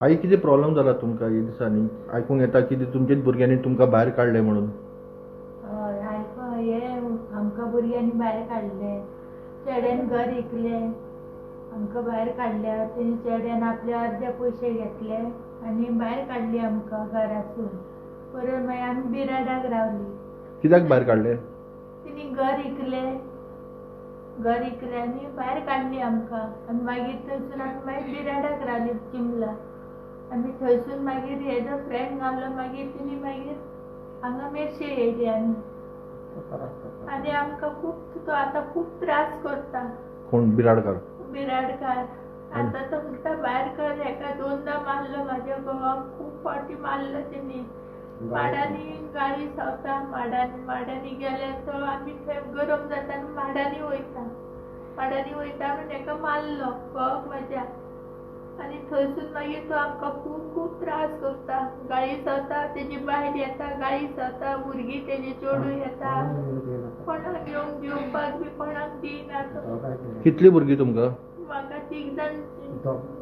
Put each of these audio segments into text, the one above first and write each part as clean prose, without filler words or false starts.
आई, कितें प्रॉब्लम जाला तुमकां हे दिसांनी? आयकूंक येता की तुमचेच भुरग्यांनी तुमकां भायर काडले म्हणून. हय, आयको हे आमकां भुरग्यांनी भायर काडले, चेड्यान घर इकलें, आमकां भायर काडल्या. तेणी चेड्यान आपले अर्दे पयशे घेतले आनी भायर काडली आमकां घरासून. परत मागीर आमी बिराडाक रावली. कित्याक भायर काडले? तेणी घर इकलें, घर इकलें आनी भायर काडली आमकां. आनी मागीर थंयसून आमी मागीर बिराडाक रावली चिमला. आमी थंयसून मागीर हेजो फ्रेंड गावलो, मागीर तेणी मागीर हांगा मेरशे येयली. आमी आनी आमकां खूब तो आतां खूब त्रास करता. कोण? बिराडकार? बिराडकार. आतां तो म्हणटा भायर कर. हेका दोनदां मारलो म्हाज्या घोवाक, खूब फावटी मारलो तेणी. माडांनी गाळी सावता, माडांनी माडांनी गेल्यार तो आमी थंय गरम जाता आनी माडांनी वयता, माडांनी वयता म्हणून हेका मारलो घोवाक म्हाज्या. आनी थंयसून मागीर तो आमकां खूब खूब त्रास करता, गाळी सावता. तेजी बायल येता, गाळी सावता, भुरगीं तेजी चेडूं येता, कोणाक येवंक दिवपाक बी कोणाक दिना तो. कितली भुरगीं तुमकां? म्हाका तीग जाण,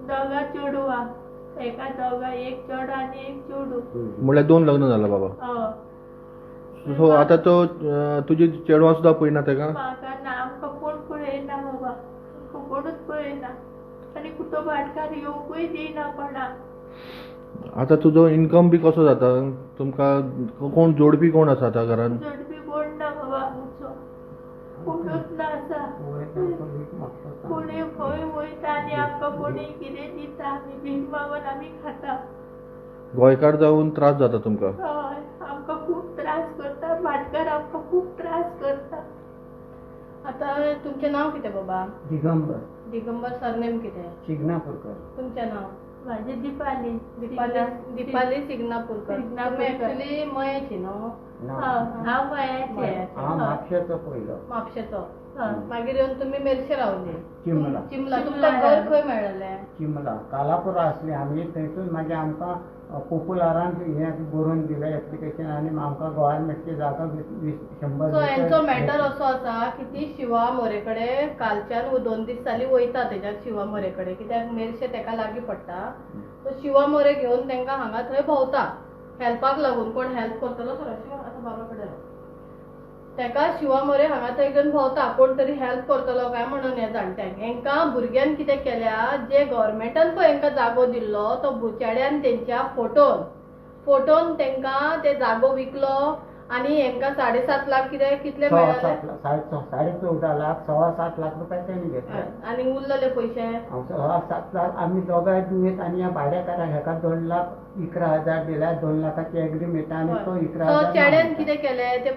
दोगां चेडवां, एका दोगां, एक चेडो आनी एक चेडूं. म्हणल्यार दोन लग्न जाला बाबा? हय. सो आतां तो तुजी चेडवां सुद्दां पळयना तेका? म्हाका ना, आमकां कोण पळयना बाबा, आमकां कोणूच पळयना. आनी तो भाटकार येवंकूय दिना कोणाक. आतां तुजो इन्कम बी कसो जाता? तुमकां कोण जोडपी कोण आसा आतां घरान? जोडपी कोण ना बाबा आमचो, कोणूच ना आसा. कोणूय खंय वयता आनी आमकां कोणूय कितें दिता, आमी भीक मागून आमी खाता. गोंयकार जावन त्रास जाता तुमकां? हय, आमकां खूब त्रास करता भाटकार, आमकां खूब त्रास करता. आतां तुमचें नांव कितें बाबा? दिगंबर. दिगंबर. सरनेम कितें? शिगनापूरकर. तुमचें नांव? म्हाजें दीपाली. दीपाली. दीपाली सिग्नापूरकर. सिग्नापूरकर. तुमी एक्चुअली मयेची न्हू? ना. हांव मयाचें. मयाचें. हांव म्हापशेचो पयलो. म्हापशेचो. हय. मागीर येवन तुमी मेरशे रावली? चिमला. चिमला. तुमकां घर खंय मेळ्ळें? चिमला कालापुरा आसली आमी. थंयसून मागीर आमकां पोपुलारान हें बरोवन दिलें एप्लिकेशन आनी आमकां गव्हर्मेंटची जागा 20 100. सो हेंचो मॅटर असो आसा की ती शिवा मोरे कडेन कालच्यान 2 दीस जाली वयता तेज्या शिवा मोरे कडेन, कित्याक मेरशे तेका लागीं पडटा. सो शिवा मोरे घेवन तेंकां हांगा थंय भोंवता हेल्पाक लागून. कोण हेल्प करतलो सर शिवा आतां बाबा कडेन तेका शिवा मोरे हांगा थंय घेवन भोंवता, कोण तरी हेल्प करतलो काय म्हणून ह्या जाणट्यांक. हेंकां भुरग्यान कितें केल्या, जे गव्हर्मेंटान पळय हेंकां जागो दिल्लो तो चेड्यान तेंच्या फोटोन फोटोन तेंकां ते जागो विकलो आनी हेंकां 7.5 लाख कितें कितले मेळ्ळे? 14.5 लाख, 7.25 लाख रुपया तेणी घेतले. आनी उरलेले पयशे? 7.25 लाख आमी दोगांय दुयेंत आनी ह्या भाडेकाराक हेका 2,11,000 दिल्या, 2 लाखाची एग्रीमेंट आनी तो 11,000. चेड्यान कितें केलें, ते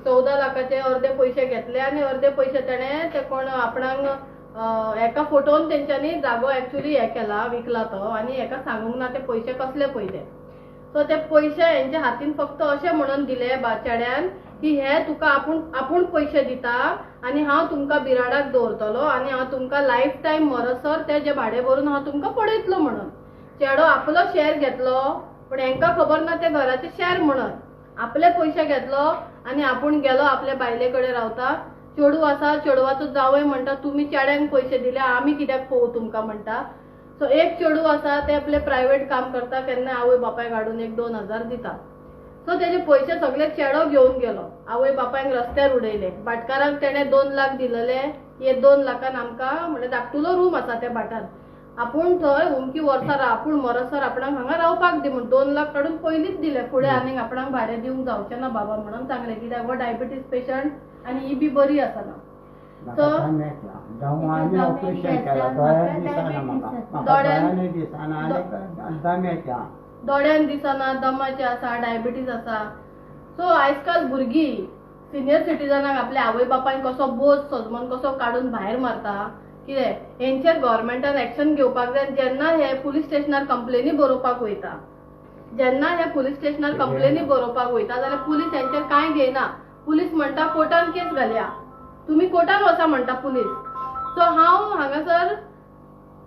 14 लाखाचे अर्दे पयशे घेतले आनी अर्दे पयशे तेणें ते कोण आपणाक एका फोटोन तेंच्यांनी जागो एक्चुअली हे केला, विकला तो. आनी हेका सांगूंक ना ते पयशे कसले पयले. सो ते पयशे हेंच्या हातीन फक्त अशें म्हणून दिले चेड्यान की हे तुका आपूण आपूण पयशे दिता आनी हांव तुमकां बिराडाक दवरतलो आनी हांव तुमकां लायफ टायम मरसर ते जे भाडें भरून हांव तुमकां पडयतलो म्हणून. चेडो आपलो शेअर घेतलो, पण हेंकां खबर ना ते घराचे शेअर म्हणून. आपले पयशे घेतलो आनी आपूण गेलो आपल्या बायले कडेन रावता. चेडूं आसा, चेडवाचो जावय म्हणटा तुमी चेड्यांक पयशे दिले, आमी कित्याक पळोवं तुमकां म्हणटा. सो एक चेडूं आसा ते आपलें प्रायवेट काम करता, केन्ना आवय बापायक हाडून 1-2 हजार दिता. सो तेजे पयशे सगळे चेडो घेवन गेलो, आवय बापायक रस्त्यार उडयले. भाटकाराक तेणें 2 लाख दिलेले, हे 2 लाखान आमकां म्हणल्यार धाकटुलो रूम आसा त्या भाटान, आपूण थंय उमकी वर्सां राव, आपूण मरसर आपणाक हांगा रावपाक दी म्हूण 2 लाख काडून पयलींच दिले. फुडें आनीक आपणाक भाडें दिवंक जावचें ना बाबा म्हणून सांगलें, कित्याक हो डायबिटीज पेशंट आनी ही बी बरी आसना. दोळ्यान दिसना, दमाचें आसा, डायबिटीज आसा. सो आयज काल भुरगीं सिनियर सिटीजनाक आपल्या आवय बापायन कसो बोज सजमन कसो काडून भायर मारता कितें, हेंचेर गव्हर्मेंटान एक्शन घेवपाक जाय. जेन्ना हे पुलीस स्टेशनार कंप्लेनी बरोवपाक वयता, जेन्ना हे पुलीस स्टेशनार कंप्लेनी बरोवपाक वयता जाल्यार पुलीस हेंचेर कांय घेयना. पुलीस म्हणटा कोर्टान केस घालया, तुमी कोर्टान वचा म्हणटा पुलीस. सो हांव हांगासर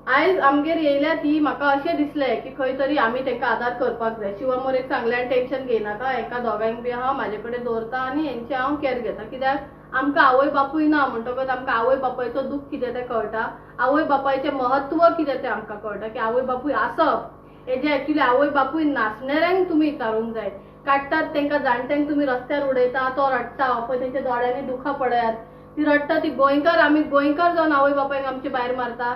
आयज आमगेर येयल्या ती म्हाका अशें दिसलें की खंय तरी आमी तेंकां आदार करपाक जाय. शिवा मोरेक सांगलें आनी टेंशन घेयनाका, हेका दोगांयक बी हांव म्हाजे कडेन दवरता आनी हेंचे हांव कॅर घेता, कित्याक आमकां आवय बापूय ना म्हणटकच आमकां आवय बापायचो दुःख कितें तें कळटा, आवय बापायचें महत्व कितें तें आमकां कळटा की आवय बापूय आसप हेजे एक्चुली आवय बापूय नासणाऱ्यांक तुमी विचारूंक जाय. काडटात तांकां जाणट्यांक तुमी रस्त्यार उडयता, तो रडटा पळय, तेंच्या दोळ्यांनी दुखां पळयात, ती रडटा ती गोंयकार, आमी गोंयकार जावन आवय बापायक आमचे भायर मारता.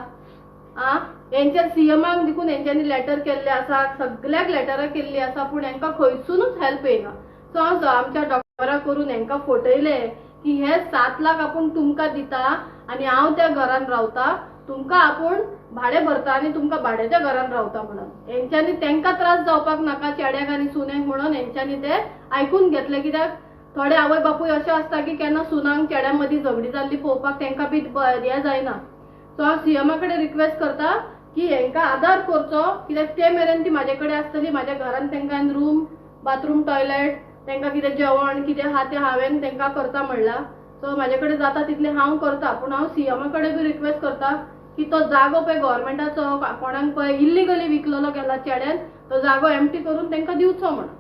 आ हेंच्या सीएमाक देखून हेंच्यांनी लेटर केल्ले आसा, सगल्याक लेटरां केल्ली आसा, पूण हेंकां खंयसुनूच हेल्प येयना. सो हांव आमच्या डॉक्टरा करून हेंकां फटयले की हे 7 लाख आपूण तुमकां दिता आनी हांव त्या घरान रावता, तुमकां आपूण भाडें भरता आनी तुमकां भाड्याच्या घरान रावता म्हणून. हेंच्यांनी तेंकां त्रास जावपाक नाका चेड्याक आनी सुनेक म्हणून हेंच्यांनी ते आयकून घेतले. कित्याक थोडे आवय बापूय अशें आसता की केन्ना सुनांक चेड्यां मदीं झगडी जाल्ली पळोवपाक तेंकां बी हें जायना. सो हांव सीएमा कडेन रिक्वेस्ट करता की हेंकां आदार करचो, कित्याक ते मेरेन ती म्हाजे कडेन आसतली. म्हाज्या घरान तेंकां रूम, बाथरूम, टॉयलेट, तेंकां कितें जेवण कितें आहा तें हांवें तेंकां करता म्हणलां. सो म्हाजे कडेन जाता तितलें हांव करता, पूण हांव सीएमा कडेन बी रिक्वेस्ट करता की तो जागो पळय गव्हर्मेंटाचो कोणाक पळय इल्लिगली विकलेलो गेला चेड्यान, तो जागो एम्प्टी करून तेंकां दिवचो म्हणून.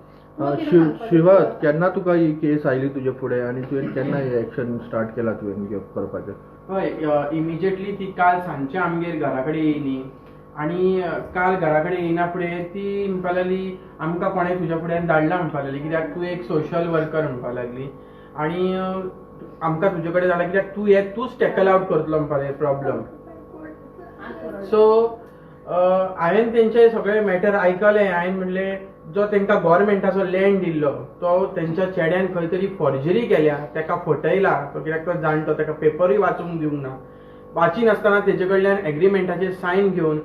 शिवा, केन्ना तुका ही केस आयली तुजे फुडें आनी तुवें केन्ना हे एक्शन स्टार्ट केला तुवें करपाचें? हय, इमिजिएटली ती काल सांजचे आमगेर घरा कडेन येयली आनी काल घरा कडेन येयना फुडें ती म्हणपाक लागली आमकां कोणें तुज्या फुड्यान धाडला म्हणपाक लागली, कित्याक तूं एक सोशल वर्कर म्हणपाक लागली आनी आमकां तुजे कडेन धाडला कित्याक तूं हे तूंच टॅकल आवट करतलो म्हणपाक लागली प्रॉब्लम. सो हांवें तेंचे सगळे मॅटर आयकलें. हांवें म्हणलें जो तेंकां गव्हर्मेंटाचो लँड दिल्लो तो तेंच्या चेड्यान खंय तरी फॉर्जरी केल्या, तेका फटयला, तो कित्याक तो जाणटो, तेका पेपरूय वाचूंक दिवंक ना, वाचिनासतना तेजे कडल्यान एग्रीमेंटाचेर सायन घेवन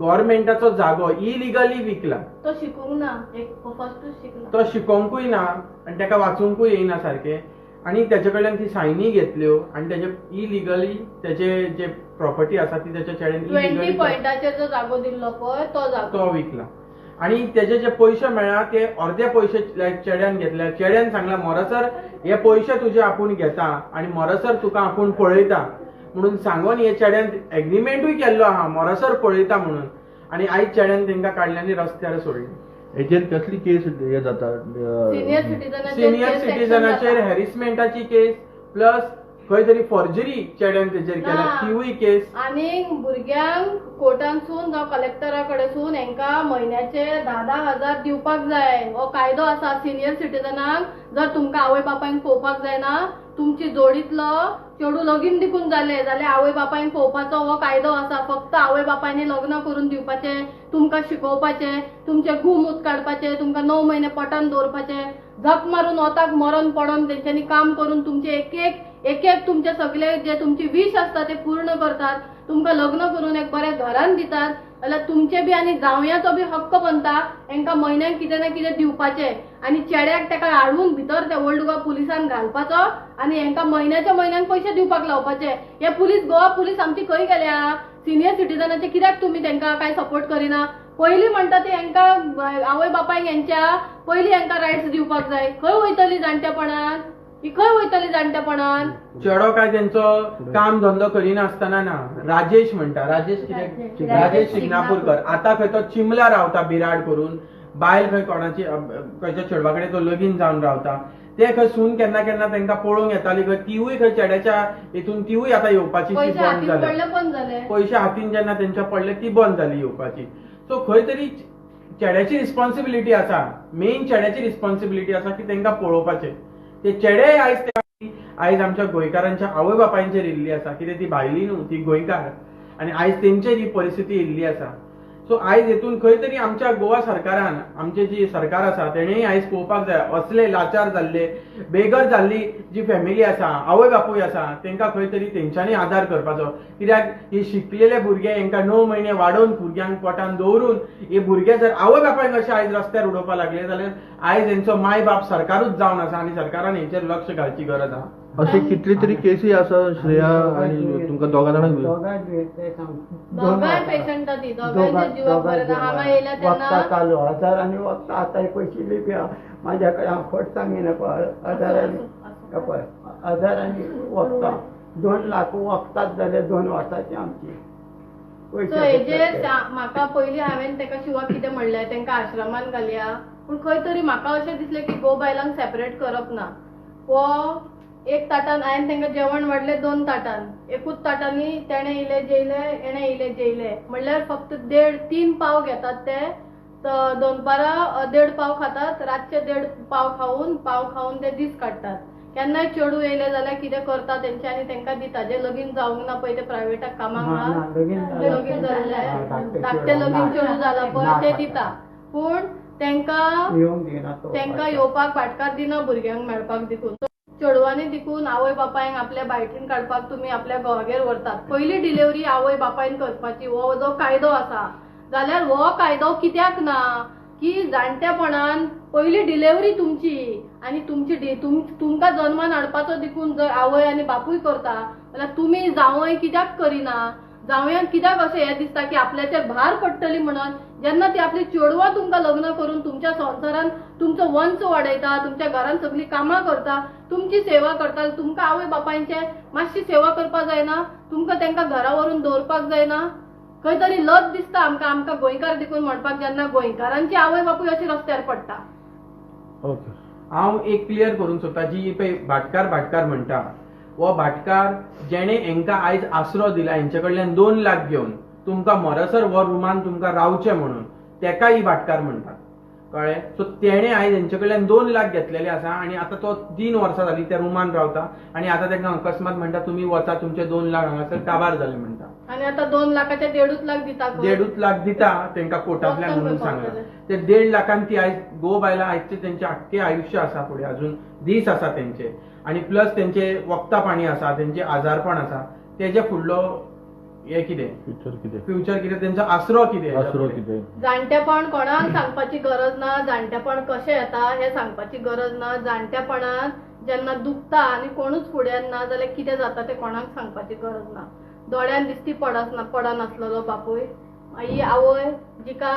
गव्हर्मेंटाचो जागो इलिगली विकला. तो शिकूंक ना, एक फर्स्टूच शिकला, तो शिकोंकूय ना आनी तेका वाचूंकूय येयना सारकें, आनी तेजे कडल्यान ती सायनी घेतल्यो आनी तेजे इलिगली तेजे जे प्रॉपर्टी आसा ती तेच्या चेड्यान 20 पॉयंटाचेर जो जागो दिल्लो पळय तो जागो तो विकला आनी तेजे जे पयशे मेळ्ळा ते अर्दे पयशे चेड्यान घेतले. चेड्यान सांगला मरसर हे पयशे तुजे आपूण घेता आनी मरसर तुका आपूण पळयता म्हणून सांगून हे चेड्यान एग्रीमेंटूय केल्लो आहा मरसर पळयता म्हणून, आनी आयज चेड्यान तेंकां काडले आनी रस्त्यार सोडले. हेजेर कसली केस हे जाता? सिनियर सिटीजनाचेर हॅरिसमेंटाची केस, प्लस खंय तरी फॉर्जरी चेड्यान तेजेर केल्या तिवूय केस, आनी भुरग्यांक कोर्टांतसून जावं कलेक्टरा कडेसून हेंकां म्हयन्याचे 10-10 हजार दिवपाक जाय. हो कायदो आसा. सिनियर सिटीजनाक जर तुमकां आवय बापायक पळोवपाक जायना, तुमची जोडींतलो चेडूं लगीन देखून जालें जाल्यार आवय बापायक पळोवपाचो हो कायदो आसा. फक्त आवय बापायनी लग्न करून दिवपाचें, तुमकां शिकोवपाचें, तुमचें गुमूत काडपाचें, तुमकां 9 म्हयने पोटान दवरपाचें, झक मारून वताक मरोन पडोन तेंच्यांनी काम करून तुमचे एक एक एक एक तुमचे सगळे जे तुमची विश आसता ते पूर्ण करतात, तुमकां लग्न करून एक बऱ्या घरान दितात, जाल्यार तुमचे बी आनी जावयाचो बी हक्क बनता हेंकां म्हयन्याक कितें ना कितें दिवपाचें. आनी चेड्याक तेका हाडून भितर त्या ओल्ड गोवा पुलिसान घालपाचो आनी हेंकां म्हयन्याच्या म्हयन्याक पयशे दिवपाक लावपाचे. हे पुलीस, गोवा पुलीस आमची खंय गेल्या? सिनियर सिटीजनाचे कित्याक तुमी तेंकां कांय सपोर्ट करिना? पयलीं म्हणटा ते हेंकां आवय बापायक हेंच्या पयलीं हेंकां रायट्स दिवपाक जाय. खंय वयतली जाणटेपणान ही? खंय वयतली जाणटेपणान? चेडो काय तेंचो काम धंदो करिनासतना ना, राजेश म्हणटा, राजेश कितें, राजेश शिंगणापूरकर, आतां खंय तो चिमला रावता बिराड करून, बायल खंय कोणाची खंयच्या चेडवा कडेन तो लगीन जावन रावता, ते खंय सून केन्ना केन्ना तेंकां पळोवंक येताली खंय, तिवूय खंय चेड्याच्या हितून तिवूय आतां येवपाची बंद जाली, पयशे हातीन जेन्ना तेंच्या पडले ती बंद जाली येवपाची. सो खंय तरी चेड्याची रिस्पॉन्सिबिलिटी आसा, मेन चेड्याची रिस्पॉन्सिबिलिटी आसा की तेंकां पळोवपाचें. ते चेडे आयज आयज आमच्या गोंयकारांच्या आवय बापायंचेर येयल्ली आसा, कितें ती भायली न्हू, ती गोंयकार, आनी आयज तेंचेर ही परिस्थिती येयल्ली आसा. सो आयज हेतून खंय तरी आमच्या गोवा सरकारान, आमचे जी सरकार आसा तेणेय आयज पळोवपाक जाय असले लाचार जाल्ले, बेघर जाल्ली जी फॅमिली आसा, आवय बापूय आसा, तेंकां खंय तरी तेंच्यांनी आदार करपाचो. कित्याक हे शिकलेले भुरगे हेंकां 9 म्हयने वाडोवन भुरग्यांक पोटान दवरून हे भुरगे जर आवय बापायक अशे आयज रस्त्यार उडोवपाक लागले जाल्यार आयज हेंचो माय बाप सरकारूच जावन आसा आनी सरकारान हेंचेर लक्ष घालची गरज आहा. अशी कितली तरी केसी आसा श्रेया, आनी तुमकां दोगां जाणांक दोगांय पेशंट ती दोगांयच्या जिवाक बरें ना. हांगा येयल्या तेन्ना चालू हजार आनी वखदां आतां पयशे बी म्हाज्या कडेन हांव फट सांगिना पळय, हजार हजार आनी वखदां 2 लाख वखदांच जाल्यार 2 वर्सांची आमची. सो हेजेर म्हाका पयलीं हांवें तेका शिवाक कितें म्हणलें, तेंकां आश्रमान घालया, पूण खंय तरी म्हाका अशें दिसलें की घोव बायलांक सेपरेट करप ना. हो एक ताटान हांवें तेंकां जेवण वाडलें 2 ताटान, एकूच ताटांनी तेणें इलें जेयलें, हेणें इलें जेयलें, म्हणल्यार फक्त 1.5-3 पाव घेतात ते. दनपारां 1.5 पाव खातात, रातचे 1.5 पाव खावन ते दीस काडटात. केन्नाय चेडूं येयलें जाल्यार कितें करता तेंचे आनी तेंकां दिता. जे लगीन जावंक ना पळय ते प्रायवेटाक कामाक ना, लगीन जाल्ले धाकटे लगीन चेडूं जाला पळय ते दिता, पूण तेंकां येवपाक भाटकार दिना भुरग्यांक मेळपाक देखून. चेडवांनी देखून आवय बापायक आपल्या बायटीन काडपाक तुमी आपल्या घोवागेर व्हरतात. पयली डिलिव्हरी आवय बापायन करपाची हो जो कायदो आसा, जाल्यार हो कायदो कित्याक ना की जाणटेपणान पयली डिलिव्हरी तुमची आनी तुमची तुमकां जन्मान हाडपाचो देखून जर आवय आनी बापूय करता जाल्यार तुमी जावंय कित्याक करिना? जावंयांक कित्याक अशें हें दिसता की आपल्याचेर भार पडटली म्हणून? जेन्ना ती आपली चेडवां तुमकां लग्न करून तुमच्या संवसारान तुमचो वंश वाडयता, तुमच्या घरान सगळीं कामां करता, तुमची सेवा करता, तुमकां आवय बापायचे मातशी सेवा करपाक जायना? तुमकां तेंकां घरा व्हरून दवरपाक जायना? खंय तरी लज दिसता आमकां, आमकां गोंयकार देखून म्हणपाक, जेन्ना गोंयकारांची आवय बापूय अशी रस्त्यार पडटा. हांव एक क्लियर करूंक सोदता, जी पळय भाटकार भाटकार म्हणटा, हो भाटकार जेणे हेंकां आयज आसरो दिला, हेंचे कडल्यान 2 लाख घेवन तुमकां मरसर हो रुमान तुमकां रावचें म्हणून, तेका ही भाटकार म्हणटात, कळ्ळें? सो तेणें आयज हेंचे कडल्यान 2 लाख घेतलेले आसा आनी आतां तो 3 वर्सां जाली त्या रुमान रावता आनी आतां तेंकां अकस्मात म्हणटा तुमी वचा, तुमचे 2 लाख हांगासर काबार जाले म्हणटा. आनी आतां 2 लाखाचे 1.5 लाख दिता, 1.5 लाख दिता तेंकां कोर्टांतल्यान म्हणून सांगलां. ते 1.5 लाखान ती आयज घोव बायलां आयचे तेंचे आख्खे आयुश्य आसा, फुडें अजून दीस आसा तेंचे, आनी प्लस तेंचे वखदां पाणी आसा, तेंचे आजारपण आसा, तेजे फुडलो हे कितें फ्युचर कितें, तेंचो आसरो कितें, आसरो कितें. जाणटेपण कोणाक सांगपाची गरज ना, जाणटेपण कशें येता हें सांगपाची गरज ना. जाणटेपणान जेन्ना दुखता आनी कोणूच फुड्यान ना जाल्यार कितें जाता तें कोणाक सांगपाची गरज ना. दोळ्यान दिश्टी पडनासलेलो बापूय, ही आवय जिका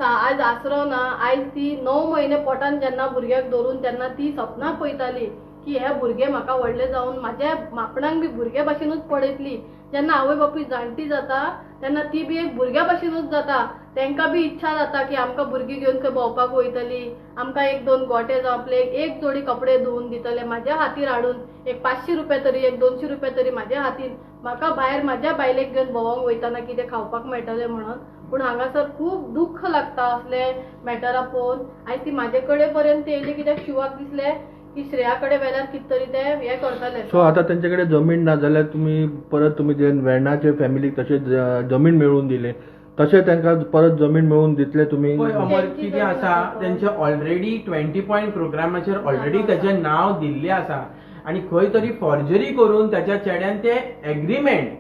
आयज आसरो ना, आयज ती 9 म्हयने पोटान जेन्ना भुरग्याक धरून तेन्ना ती सपनां पळयताली की हे भुरगे म्हाका व्हडले जावन म्हाज्या आपणाक बी भुरग्या भाशेनूच पळयतली. जेन्ना आवय बापूय जाणटी जाता तेन्ना ती बी एक भुरग्या भाशेनूच जाता, तेंकां बी इच्छा जाता की आमकां भुरगीं घेवन खंय भोंवपाक वयतली, आमकां 1-2 गोटे जावं आपले 1 जोडी कपडे धुवून दितले, म्हाज्या हातीर हाडून एक 500 रुपया तरी, एक 200 रुपया तरी म्हाज्या हातीन म्हाका भायर म्हाज्या बायलेक घेवन भोंवंक वयतना कितें खावपाक मेळटलें म्हणून. पूण हांगासर खूब दुख्ख लागता असले मॅटरां पळोवन. आयज ती म्हाजे कडेन पर्यंत येयली कित्याक शिवाक दिसलें की श्रेया कडेन वेल्यार कितें तरी ते हें करतले. सो आतां तेंचे कडेन जमीन ना जाल्यार तुमी परत तुमी जे वेर्णाचे फॅमिलीक तशें जमीन मेळोवन दिले, तशें तांकां परत जमीन मेळोवन दितले तुमी? पळय अमर, कितें आसा तेंचे ऑलरेडी 20 पॉयंट प्रोग्रामाचेर ऑलरेडी तेजें नांव दिल्लें आसा आनी खंय तरी फॉर्जरी करून तेच्या चेड्यान ते एग्रीमेंट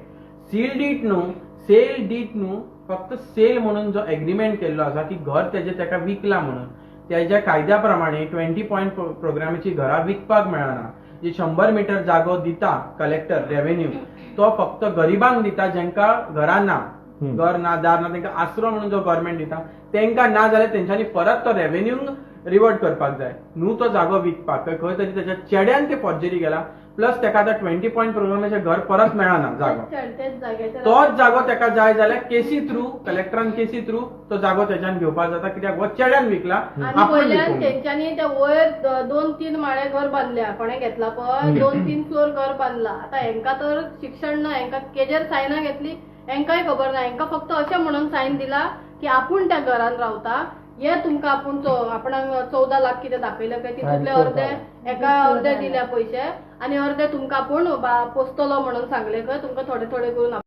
सील डीट न्हू, सेल डीट न्हू, फक्त सेल म्हणून जो एग्रीमेंट केल्लो आसा की घर तेजें तेका विकलां म्हणून, तेज्या कायद्या प्रमाणे 20 पॉयंट प्रोग्रामाची घरां विकपाक मेळना. जी 100 मिटर जागो दिता कलेक्टर रेवेन्यू, तो फक्त गरिबांक दिता जेंकां घरां ना, घर ना, दार ना, तेंकां आसरो म्हणून जो गव्हर्मेंट दिता तेंकां ना जाल्यार तेंच्यांनी परत तो रेवेन्यूक रिवर्ट करपाक जाय न्हू तो जागो विकपाक. खंय तरी तेच्या चेड्यान ते फॉर्जरी केला, प्लस तेका आतां 20 पॉयंट प्रोग्रामाचें घर परत मेळना जागो, तोच जागो तेका जाय जाल्यार केसी थ्रू, कलेक्टरान केसी थ्रू तो जागो तेच्यान घेवपाक जाता, कित्याक हो चेड्यान विकला. वयल्यान तेंच्यांनी ते वयर 2-3 माळे घर बांदल्या, कोणें घेतला पळय 2-3 फ्लोर घर बांदला. आतां हेंकां तर शिक्षण ना, हेंकां केजेर सायनां घेतली हेंकांय खबर ना, हेंकां फक्त अशें म्हणून सायन दिला की आपूण त्या घरान रावता, हे तुमकां आपूण आपणाक 14 लाख कितें दाखयलें काय तितूंतले अर्दे एका अर्दे दिल्या पयशे आनी अर्दे तुमकां आपूण पोसतलो म्हणून सांगले खंय, तुमकां थोडे थोडे करून.